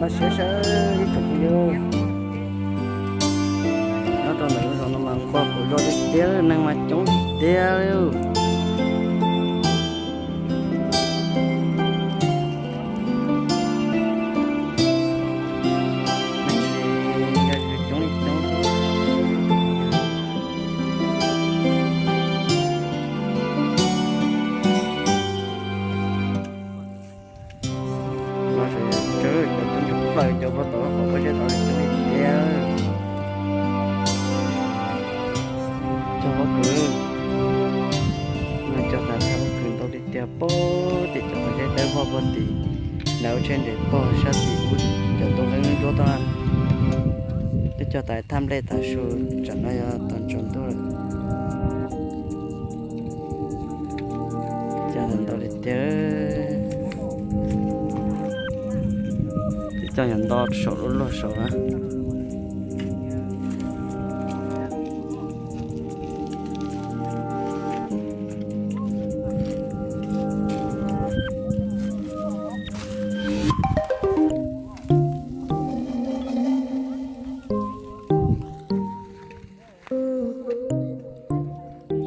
Siab sawv ib tsoom phooj ywg, nyob rau ntawm lub zos no mas nquag quav zog tiag tiag, neeg mas coob tiag tiag li. Neeg ces yog coob li coob. No sawv cov tub ntsuag plaws cov puag tom qhov pob zeb tod coob li tiag. Cog pob kws, no cog tas thaj pob kws ntau li tiag pag tim cov pob zeb dawb vog puag tim, ntawm ub tsheb nres pog sab tim ub cov ntuj qeeb ntsuab tod. Twb cog tas thaj nplej tav su, tsam no yog tog ntsaus ntuj lawm. Cog ntau li tiag, cog yog nto saum lub luag saud na.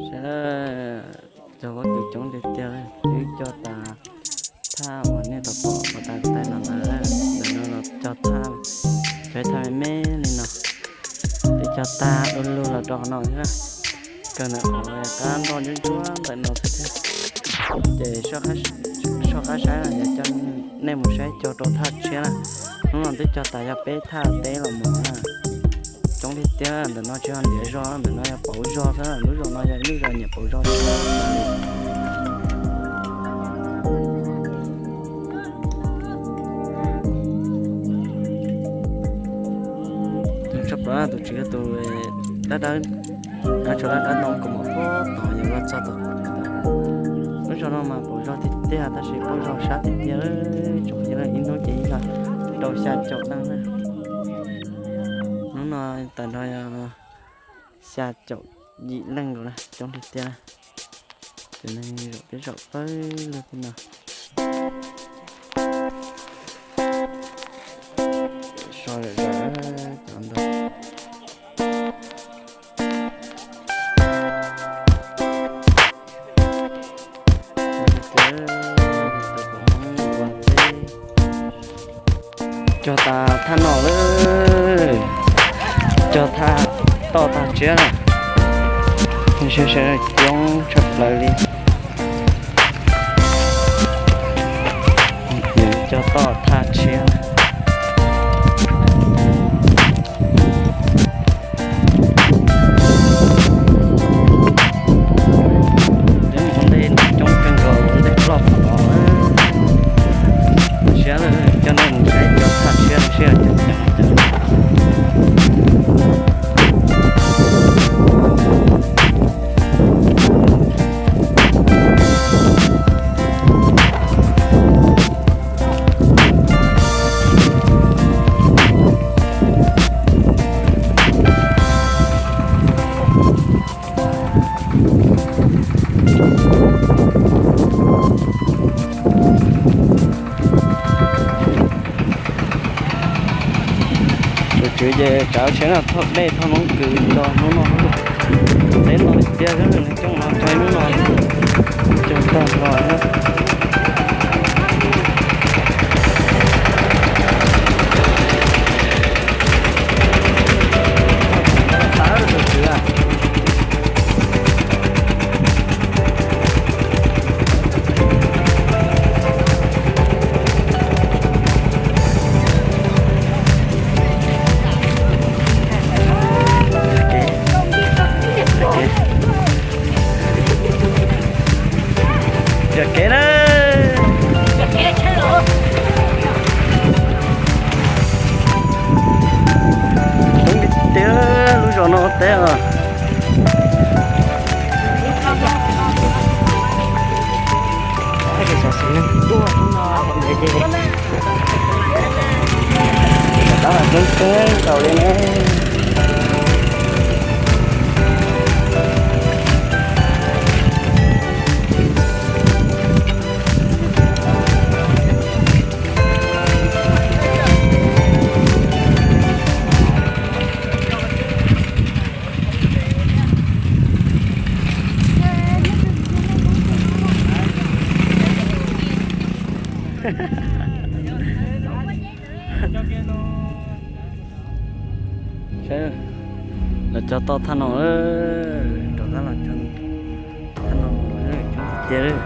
Saib, cog pob kws coob tiag tiag, twb cog tas thaj uas nej tau pom uas tas tais los ntawd, ntawm no los cog thaj, cog ib thaj me me li no, twb cog tag du lug los rau qhov no thiab na. Kawg ntawm qhov qab nroj ntsuab ntsuab ntawm no xwb thiab. Ces soj qab saib no yog coj nej mus saib cog rau thaj tshiab na. Hnub no twb cog tas yog peb thaj teb los mus na. Coob tiag tiag, ntawm no tsis yog ntiav zog, ntawm no yog pauv zog xwb, lub zos no yog ib lub zos nyiam pauv zog tshaj plaws li. Tshaj plaws tus tswv tus dab dawb, tshuav dab dawb ntoo kaus mom puag tod yuav los txog tom. Lub zos no mas pauv zog tiag tiag tab sis pauv zog sab tiag tiag, tsoom phooj ywg, ib hnub ces ib leeg rau xya caum leej na. Hnub no tag nrho yog xya caum yim leej nkaus na, coob tiag tiag. Ces neeg zaum peb zaum pawg lug peb no. So zam zam cov ntawd. Cog tas thaj no lawm, cog thaj toj thaj tshiab na, sawv sawv coob tshaj plaws li. Cog toj thaj tshiab. Cov ntej coob kawg nkaus, ntej ploj phom siab lawm, coj nej mus saib cov thaj tshiab seb cov cas. Tus tswv ces tsav tsheb no thauj dej thauj noob kws nto hnub no, teb no tiag, coob no tso ib hnub no cog tag nrho na. Yog kev na. Coob tiag lub zos no teb os. Tab tom coob kawg nkaus li ne. Saib, los cog toj thaj no, rov qab los cog thaj no mus tiag.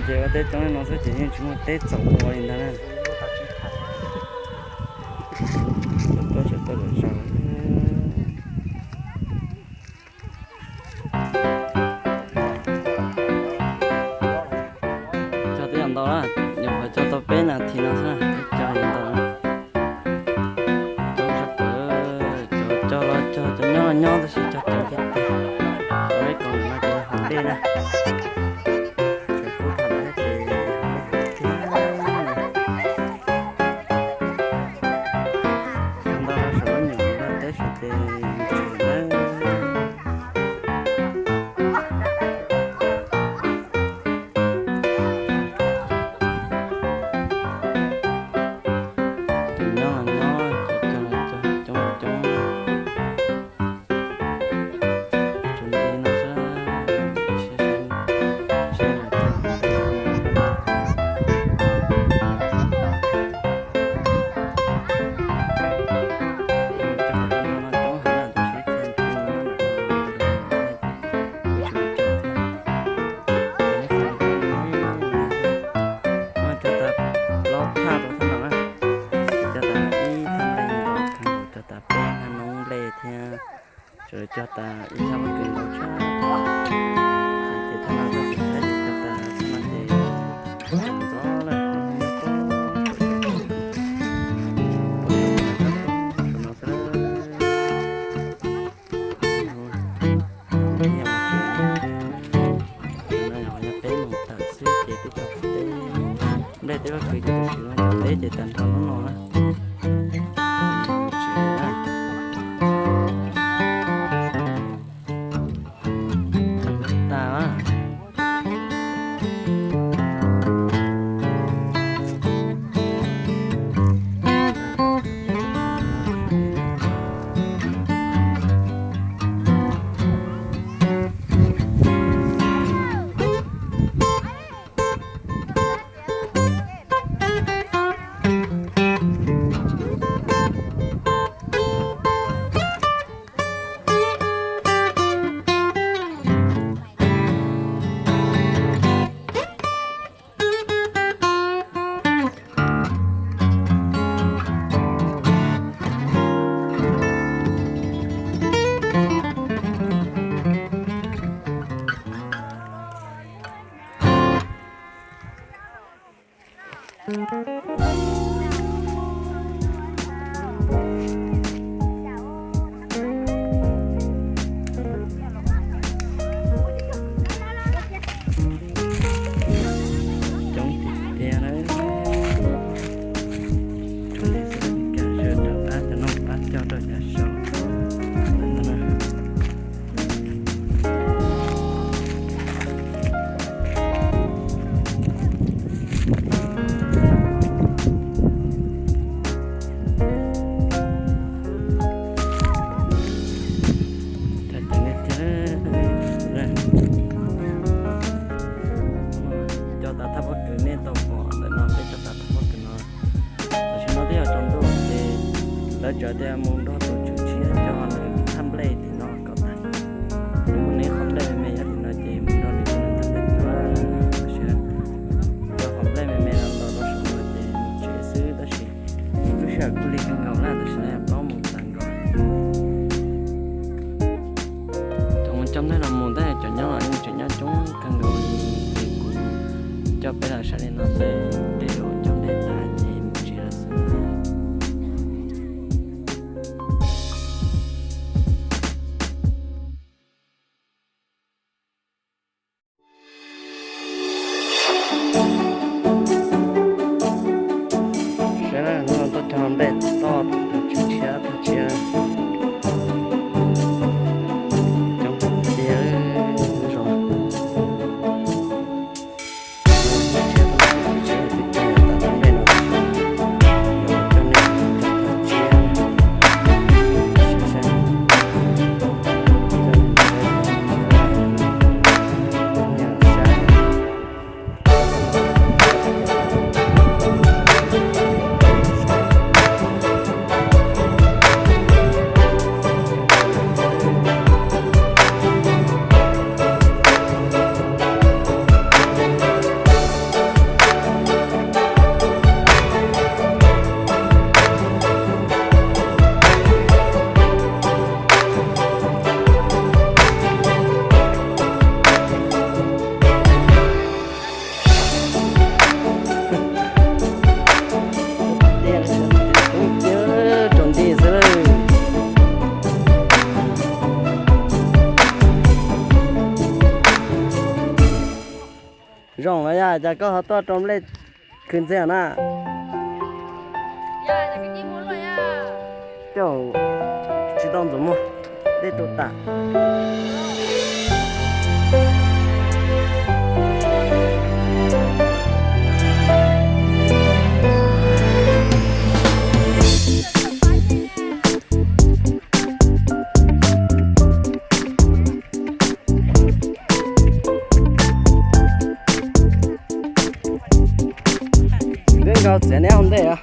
Ces ua teb coob no xwb ces yeej tsis muaj teb txaus ua li ntag na. Txaus tuaj txaus tuaj lawm zaus. Cog twb yog ntau na, nyuam qhuav cog tau peb nas this no xwb, cog yuav ntau na. Coob tshaj plaws, cov cog los cog, cov nyob los nyob, tab sis cog ceev tiag tiag. Cov ib koom no ces yog haus dej na. Tseem pub rau lawv ces haus dej tiag tiag. Cog ntau rau saum lub nyuam nplog teb saum ces tseem na. Cov nyob los nyob, cov cog los cog, coob coob. Tsuas nti no xwb, saib saib, saib lawv cog ua ntej. Cog ua ntej no coob heev na, tab sis ib txhia tus no kuj tsis cog thiab. Cov ib txhia no kuj muaj cog tas plaub thaj rau thaj no na. Cog tas ib thaj nplej nkaus, cog tas peb thaj noob nplej thiab. Tsuas cog tas ib thaj pob kws nkaus tshaj. Ces thaj no tab sis saib ces cog tas thaj no ces ntxov lawm, no xwb. Peb mus tawm xwb ces twb tau teb, nplej teb pob kws ces twb tsis tau teb ces tag nrho hnub no na. Tas. Coob tiag tiag na. Rau li xwb, rov qab cov no pab cog rau yav saud. Cog tas thaj pob kws nej tau pom ntawm no, peb cog tas thaj pob kws no. Tam sim no twb yog tsaus ntuj ces lawv tseem tias mus nrog tus tswv tshiab cog nws thaj nplej tim no kom tag. Nws muaj nws qhov nplej me me nyob tim no ces mus nrog nws cog nws thaj nplej tso. Coj peb los saib li no xwb, tej zaum coj nplej tas ces mus tsev lawm xwb. Saib na, hnub no tuaj cog nplej toj tag tshiab tag tshiab. Coob tiag zoo. Zoo los yog cas koj ho tuaj rau nplej khwv ntxiag na? Coj tsis tau ntxuav muag, dej tu tas. Twb nkaus txiav neb hauv ntej os.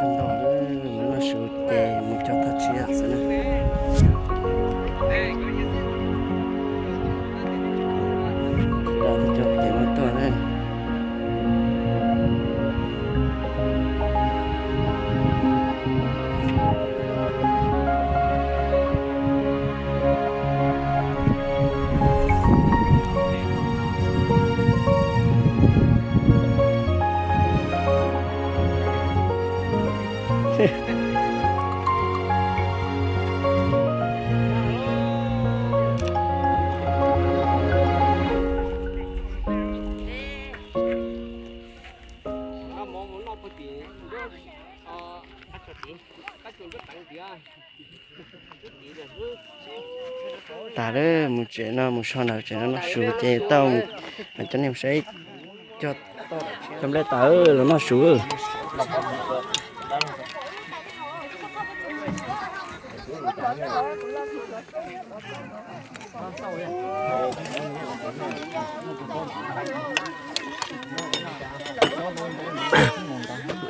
Ntau lawm, mus noj su ces mus cog thaj tshiab xwb na. Tsis tau cog ces mus tuaj na. Tas lawm, mus tsev no, mus so ntawm tsev no noj su ces tau. Coj nej saib, cog nplej tas los noj su.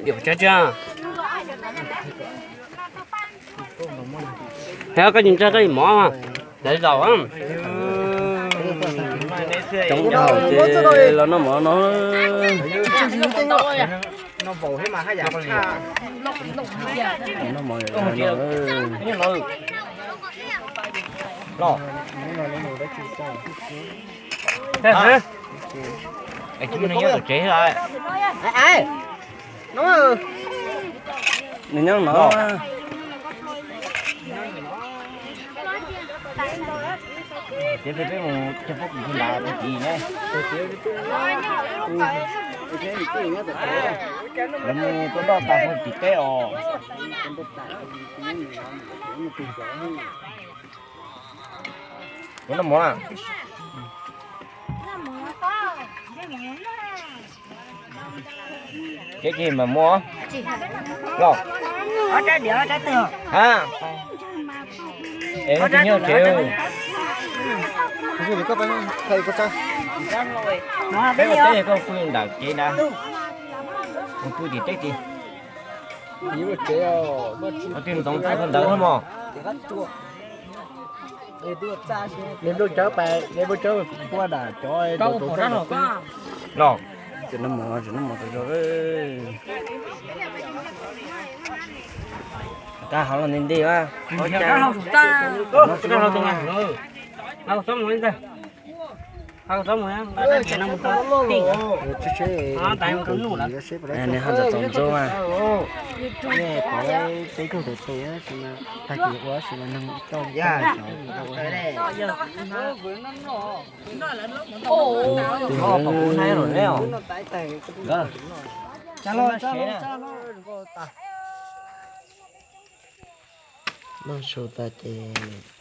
Yog tsa tsa. Koj tsis ntseeg koj ib mov, dav zaum. Coob dhau ces los noj mov no. Noj mov no. Nws nyob no. Ces peb mus cog pob kws nram tag kis ne. Lawv mus tua doj tas puag tim teb os. Ua noj mov na. Tsev tsis mas muaj los. Ha, es nyob tsev. Peb ua teb koj pw nram tsev na. Pw tim teb ces. Ua tij ntxoov txaij koj ntawd mog. Nws nplooj tsawb pais, nws nplooj tsawb pua dam cov. Los, tsis noj mov, tsis noj mov tau zog. Kab hauv los nti nti a. Nws ho ntxoov ntxoo a. Tag kis ua sis mas neeg tau. Noj su tas ces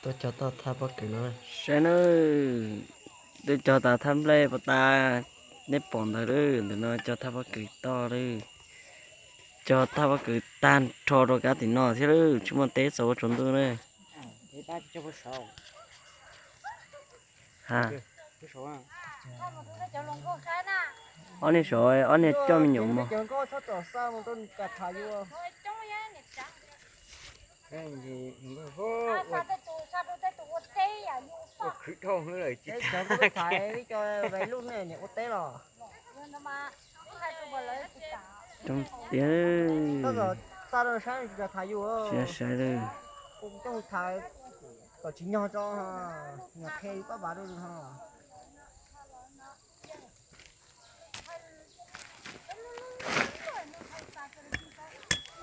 tuaj cog toj thaj pob kws no. Saib nawb, tuaj cog tas thaj nplej puas tas, nej pom ntawd lawm, ntawm no cog thaj pob kws toj lawm. Cog thaj pob kws tag nrho rau kab tim no thiab lawm, tsis muaj teb txaus ua tsaus ntuj na. Ob niag saum, ob niag coj me nyuam mog. Coob tiag. Saib lawm.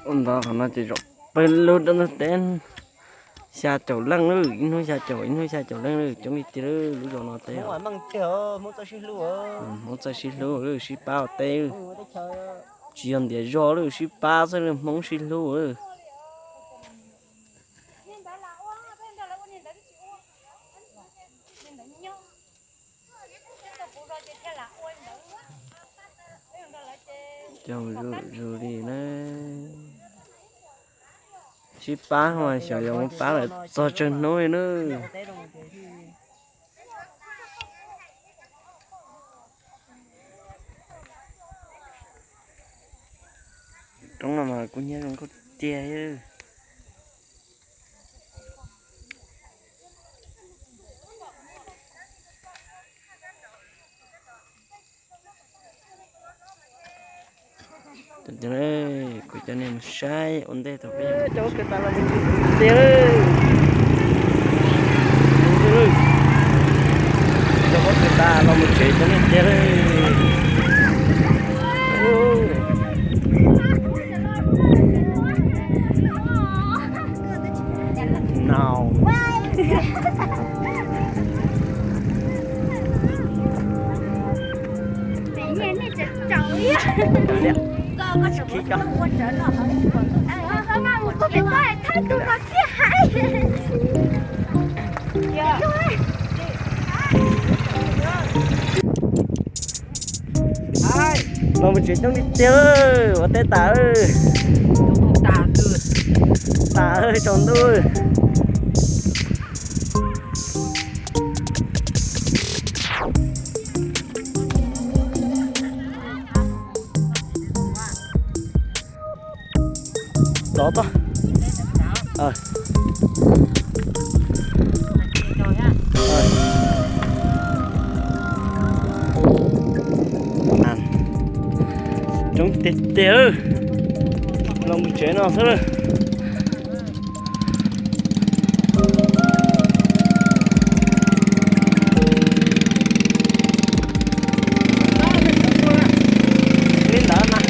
Ua ntawd qhov no ces zaum pawg lug rau ntug teb, xya caum leej lawm, ib hnub xya caum, ib hnub xya caum leej lawm, coob li tiag lub zos no teb. Hmoob txawj sib hlub, sib pab ua teb, tsis yog ntiav zog lawm, sib pab xwb, Hmoob sib hlub lawm. Coob zuj zus li na. Sib pab mas xyov yuav muab pab lawm txog tsawg hnub li na. Roob no mas kub hnyiab zoo nkauj tiag. Kuv coj nej mus saib ua ntej tau peb cov pob kws tas los mus tsev tiag lawm. Cov pob kws tas los mus tsev cov nej tiag lawm. No. Los mus tsev coob li tiag, ua teb tas. Tas tsaus ntuj. Tod tod. Coob tiag tiag, los mus tsev no xwb. Li ntawd mas.